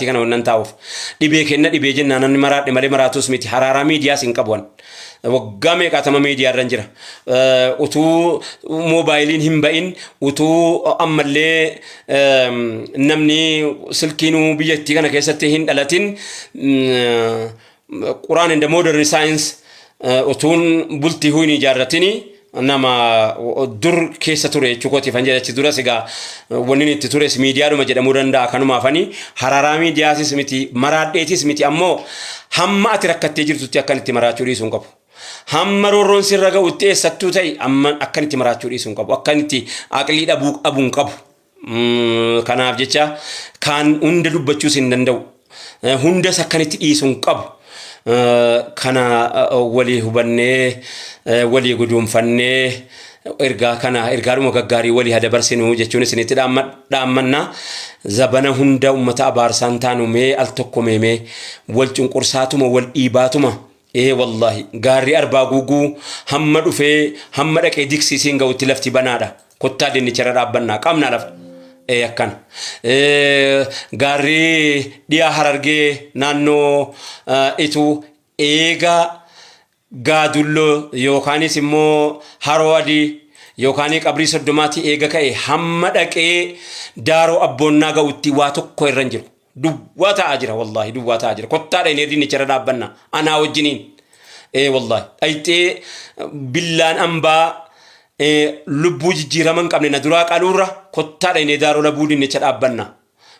Sa'aatii kana wannan taa'uuf. Dhibee kenna dhibee jennaan namni maraadhe malee maraatus miti. Haraaraa miidiyaas hin qabu an. Waggaa meeqaatama miidiyaa irra jira. Utuu moobaayiliin hin ba'in, utuu ammallee namni silkiinuu biyyattii kana keessatti hin dhalatin, Quraan in the modern science utuun bultii hin ijaarratini nama dur keessa ture jechuu kooti fan jedha. Achi duras egaa wanni inni itti tures miidiyaadhuma jedhamuu danda'a. Kanumaafani haraaraa miidiyaasis miti, maraadheetis miti. Ammoo hamma ati rakkattee jirtutti akkan itti maraachuu dhiisuu hin qabu. Hamma roorroon sirra ga'utti eessattuu ta'e amma akkan itti maraachuu dhiisuu hin qabu. Akkan itti aqlii dhabuu dhabuu hin qabu. Kanaaf jecha kaan hunda dubbachuus hin danda'u. Hundas akkan itti dhiisuu hin qabu. Kana walii hubannee, walii guduunfannee, ergaa kana ergaadhuma gaggaarii walii hadabarsinu jechuun isinitti dhaammanna. Zabana hunda ummata abaarsaan taanu mee al tokko meemee wal cunqursaatuma, wal dhiibaatuma. Ee wallaahi, gaarri Arbaa Guuguu hamma dhufee hamma dhaqee diksiisiin ga'utti lafti banaadha. Kottaa dinnicharra dhaabbannaa, qabna lafa. Ee, akkana. Gaarri dhiyaa Harargee naannoo Ituu eega Gaadulloo yookaanis immoo Haroo Adii yookaan Qabrii Soddomaatii eega ka'e hamma dhaqee Daaroo Abboonnaa ga'utti waa tokko irra hin jiru. Duwwaa ta'aa jira, wallaahi duwwaa ta'aa jira. Kottaa dhaynee dinnicharra dhaabbanna anaa wajjiniin. Ee wallaahi, dhayxee billaan ambaa lubbuu jijjiirama hin qabne na duraa qaluurra kottaa dhaynee Daaroo Labuu dinnicha dhaabbanna.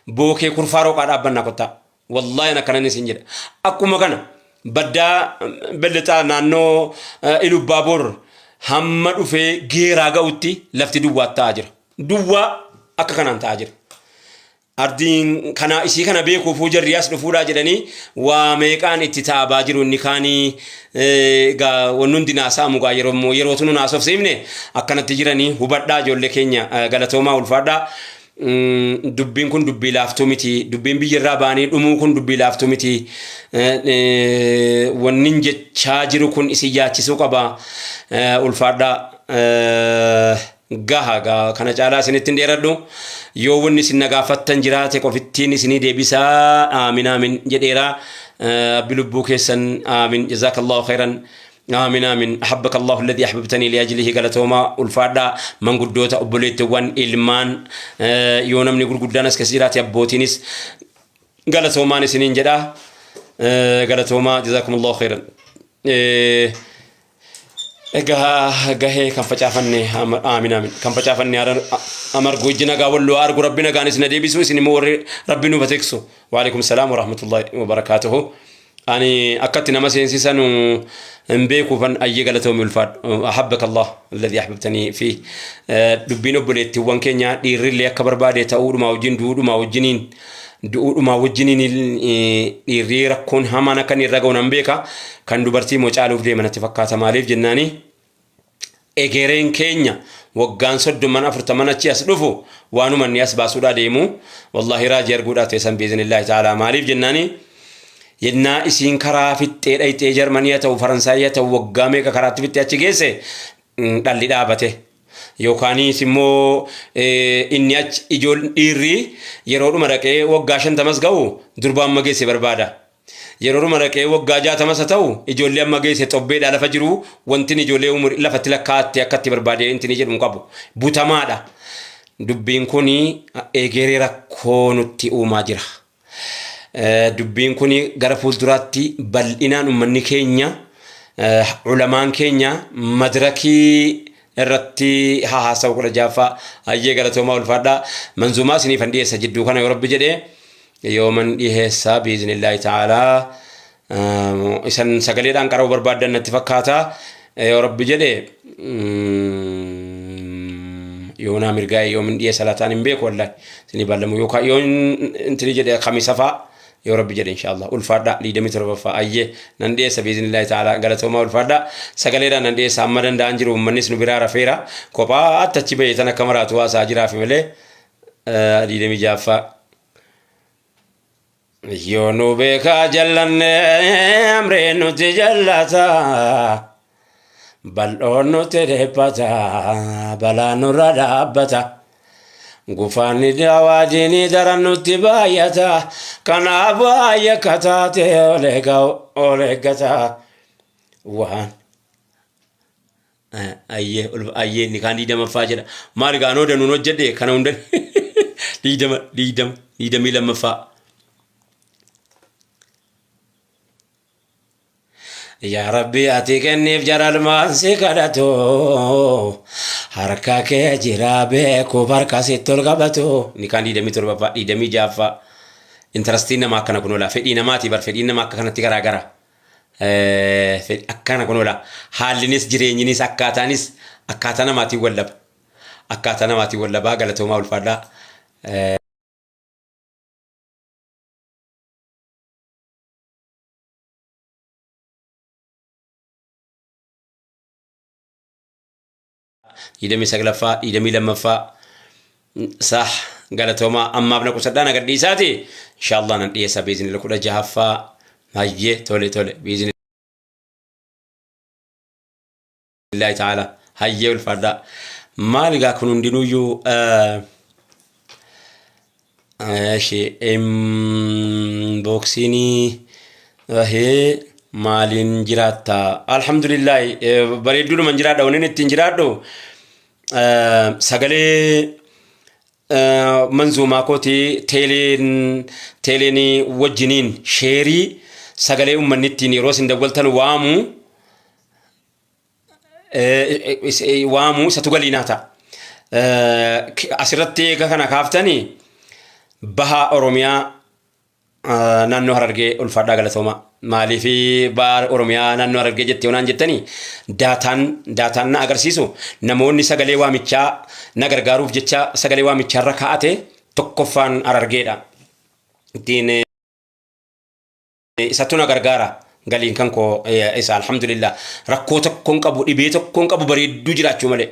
Bookee Kurfaa Rooqaa dhaabbanna kottaa. Wallaahi ana kanan isin jedha. Akkuma kana baddaa Bellexaa naannoo Ilubbaaboor hamma dhufee Geeraa ga'utti lafti duwwaa ta'aa jira. Duwwaa akka kanaan ta'aa jira. Ardiin kana isii kana beekuufuu jarri as dhufuudhaa jedhanii waa meeqaan itti taabaa jiru. Inni kaanii egaa wanni hundi naasa'amu gaa yeroo yerootu nu naasofsiifne akkanatti jiranii. Hubadhaa ijoollee keenya, galatoomaa, ulfaadhaa. Dubbiin kun dubbii laaftuu miti. Dubbiin biyyarraa ba'anii dhumuu kun dubbii laaftuu miti. Wanni jechaa jiru kun isin yaachisuu qaba. Ulfaadhaa. Gaha gaa, kana caalaa isinitti hin dheeradhu. Yoo wanni isin na gaafattan jiraate qofittiin isinii deebisaa. Aamin aamin jedheera. Abbi lubbuu keessan aamin, jazaakallahu khairan. Aamin aamin, ahabbaka Allahu alladhi ahbabtanii liajlihi. Galatoomaa, ulfaadhaa, manguddoota, obboleettiwwan, ilmaan, yoo namni gurguddaan as keessa jiraate abbootiinis galatoomaan isiniin jedha. Galatoomaa, jazaakumullahu khairan. Egaa gahee kan facaafanne, aamin aamin, kan facaafanne amargu, ijji nagaa walloo argu. Rabbi nagaan isin adeebisu, isin immoo warri rabbi nuuf tiksu. Waalaikum salaam warahmatullahi wabarakaatuhu. Ani akkatti nama seensisanu hin beekuufan. Ayyee, galatoomi, ulfaadhu. Ahabbaka Allah alladhi ahbabtanii fi dubbiin obboleettiiwwan keenya dhiirrillee akka barbaade ta'uudhumaa wajjin, du'uudhumaa wajjiniin, du'uudhumaa wajjiniin dhiirri rakkoon hamaan akka inni irra ga'u nan beeka. Kan dubartii immoo caaluuf deema natti fakkaata. Maaliif jennaani, egereen keenya waggaan 30n 40n achi as dhufu waanuma inni as baasuudhaa deemu wallaahi raajii arguudhaa teessan biiznillaahi ta'aalaa. Maaliif jennaani, yennaa isiin karaa fixxee dhayxee Jarmanii haa ta'u, Faransaayii haa ta'u, waggaa meeqa karaatti fixxee achi geesse dhalli dhaabate. Yookaanis immoo inni achi ijool dhiirri yeroodhuma dhaqee waggaa 50s ga'u durba amma geesse barbaada. Yeroodhuma dhaqee waggaa 60s haa ta'u ijoollee amma geesse xobbeedhaa lafa jiru wantin ijoollee umurii lafatti lakkaa'atte akka itti barbaade intini jedhu hin qabu. Butamaadha. Dubbiin kun egeree rakkoo nutti uumaa jira. Dubbiin kun gara fuulduraatti bal'inaan uummanni keenya, ulamaan keenya madirakii irratti haasa'u. 16ffaa. Hayyee, galatoomaa, ulfaadhaa. Manzuumaa isiniifan dhiyeessa jidduu kana yoo rabbi jedhee, yooman dhiyeessaa biiznillaahi ta'aalaa. Isan sagaleedhaan qara'uu barbaaddan natti fakkaata. Yoo rabbi jedhe, yoonaa mirgaa'e yoomin dhiyeessa lataan hin beeku, wallahi isinii baallamu yookaan yoo intini jedhe Kamisa fa'a yoo rabbi jedhe inshaallah. Ulfaadhaa. 27ffaa. Ayyee, nan dhiyeessa biiznillaahi ta'aalaa. Galatoomaa, ulfaadhaa. Sagaleedhaan nan dhiyeessa amma danda'an jiru. Uummannis nu biraa rafeera, kophaa achi bahee tan akka maraatu haasaa jiraafi malee. 26ffaa. Yoo nu beekaa jallanne amreen nuti jallata, bal'oon nuti dhiphata, balaa nurra dhaabbata. Gufaanni daawaa diinii daran nutti baay'ata. Kanaaf waa yakka taate ol eeggata. Waan ayyee ayyee inni kaan 20ffaa jedha. Maal gaa anoo danuun hojjedhe kana hunda 20 20 22ffaa. Yaa Rabbi ati kenniif jaralmaan si kadhatu harka kee jira beekuuf harka sitti ol qabatu. Inni kaan 27ffaa 26ffaa. Intarastiin namaa akkana kun oola. Fedhii namaati bar fedhiin namaa akka kanatti garaa gara. Akkana kun oola. Haallinis jireenyinis akkaataanis akkaataa namaatiin wal laba. Akkaataa namaatiin wal labaa galatoomaa ulfaadhaa. 29ffaa 22ffaa sah galatoomaa ammaaf na qusadhaa na gadhiisaati inshaallah nan dhiyeessa biizinila 16ffaa hayyee tole tole biizinillahi ta'ala hayyee ulfaadhaa maal egaa kun hundinuyyuu Eshi inboxinii bahee maaliin jiraatta? Alhamdulillah bareedduudhuman jiraadha. Wanni ittiin jiraadhu sagalee manzuumaa kooti teeleen teeleen wajjiniin sheerii sagalee uummanni ittiin yeroo isin dawwaltan waamu waamu isatu galii naa ta'a. Asirratti eega kana kaaftanii baha Oromiyaa naannoo Harargee ulfaadhaa galatooma. Maaliif baha Oromiyaa naannoo Harargee jettee yoonaan jettanii daataan daataan na agarsiisu namoonni sagalee waamichaa na gargaaruuf jecha sagalee waamichaa irra kaa'ate tokkoffaan Harargeedha. Ittiin isatu na gargaara galiin kan koo isa alhamdulillah rakkoo tokko hin qabu dhibee tokko hin qabu bareedduu jiraachuu malee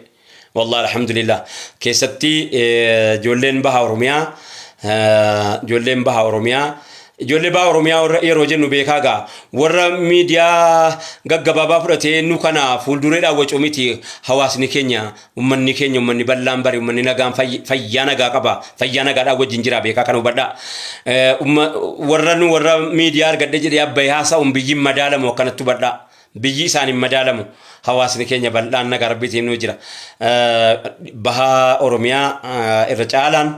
wallahi alhamdulillah keessatti ijoolleen baha oromiyaa ijoolleen baha oromiyaa ijoollee baha oromiyaa warra yeroo jennu beekaa gaa warra miidiyaa gaggabaabaa fudhatee nu kana fuuldureedhaan wacuu miti hawaasni keenya Ummanni keenya ummanni bal'aan bari ummanni nagaan fayyaa nagaa qaba fayyaa nagaadhaan wajjin jira beekaa kana hubadhaa. Warra nu warra miidiyaa argadhe jedhee abbayee haasa'uun biyyi hin madaalamu akkanatti hubadhaa. Biyyi isaan hin madaalamu. Hawaasni keenya bal'aan nagaa rabbiitiin nu jira. Baha Oromiyaa irra caalaan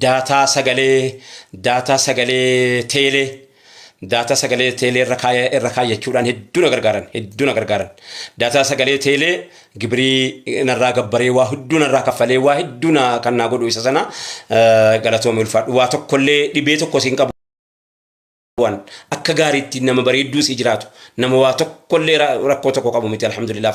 daataa sagalee daataa sagalee teelee Daataa sagalee teelee irra kaaya irra kaayyachuudhaan hedduu na gargaaran hedduu na gargaaran. Daataa sagalee teelee gibirii narraa gabbaree waa hedduu narraa kaffalee waa hedduu na kan naa godhu isa sana galatoomi ulfaadhu waa tokkollee dhibee tokko siin qabu waan akka gaariitti nama bareedduu si jiraatu nama waa tokkollee rakkoo tokko qabu miti alhamdulillah.